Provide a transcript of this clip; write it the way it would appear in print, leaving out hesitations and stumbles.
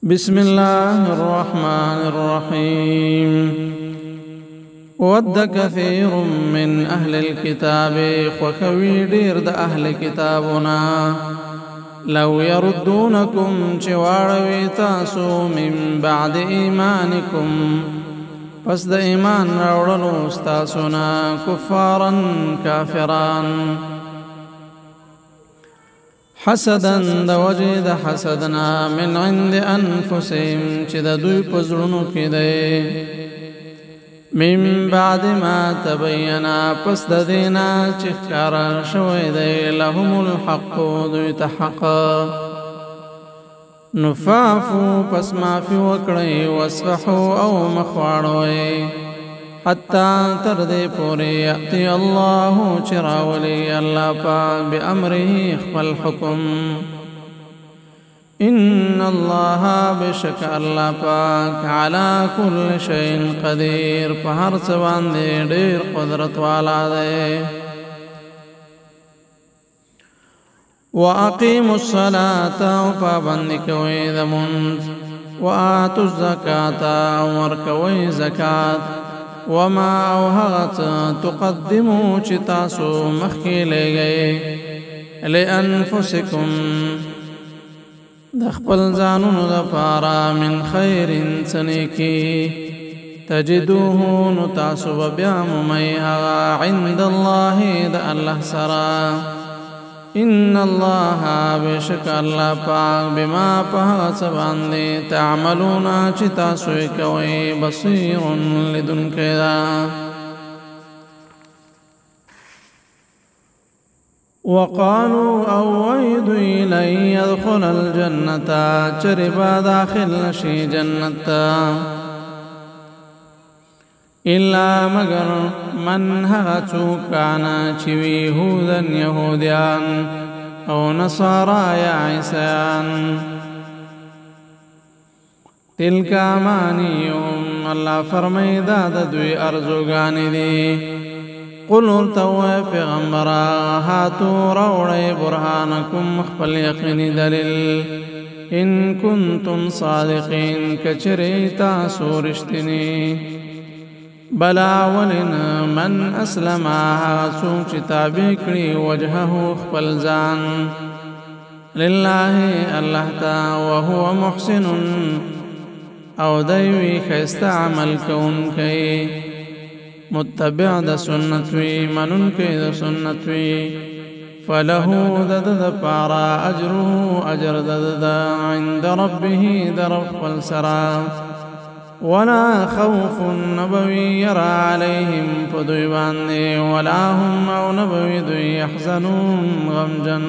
بسم الله الرحمن الرحيم. ود كثير من أهل الكتاب خوخوي ډیر د أهل کتابنا لو يردونكم چې واړوي تاسو من بعد ایمانکم پس د ایمان راوړلو ستاسو نه کفارا کافران. حسدا د وجې د حسدنا من عند انفسهم چې د دوی په زړونو کې دی، من بعد ما تبینا پس د دې نه چې ښکاره شوی دی لهم الحق دوی ته حق. نو فاعفو پس معافي وکړئ، واصفحو او مخ واړوئ، حتی تر دې پورې یأتي الله چې راولي الله پاک بأمره خپل حکم. إن الله بشک الله پاک على كل شيء قدیر په هر څه باندې ډېر قدرت والا دی. وأقيموا الصلاة او پابندي کوئ د مونځ، وآتوا الزکاة او ورکوئ زکات، وما او هغه څه تقدمو چې تاسو مخکې لېږئ لأنفسکم د خپل ځانونو دپاره من خیر څه نیکي تجدوه نو تاسو به بیا مومئ هغه عند الله د الله سره. إن الله بشک الله پاک بما په هغه څه باندې تعملون چې تاسو یې کوئ بصیر لیدونکی ده. وقالوا او ویدوی لن يدخل الجنة چرې به داخل نشي جنت ته إلا مگر من هغه څوک کان چې وي هودا یهودیان او نصارا یا عیسیان. تلک امانیهم الله فرمایي دا د دوی ارزوګانې دي. قل ورته ووایه پیغمبره هاتو راوړئ برهانکم خپل یقیني دلیل ان کنتم صادقین که چېرې تاسو رښتیني. بلا ولن من اسلم هغه څوک چې تابع کړي وجهه خپل ځان لله الله ته وهو محسن او دی وي ښایسته عمل کوونکی، متبع د سنت وي، منونکی د سنت وي. فله د ده دپاره اجره اجر د ده عند ربه د رب خپل سره، ولا خوف نبوي يرى عليهم په دوی باندې، ولا هم او نبوي دوی يحزنون غمجن.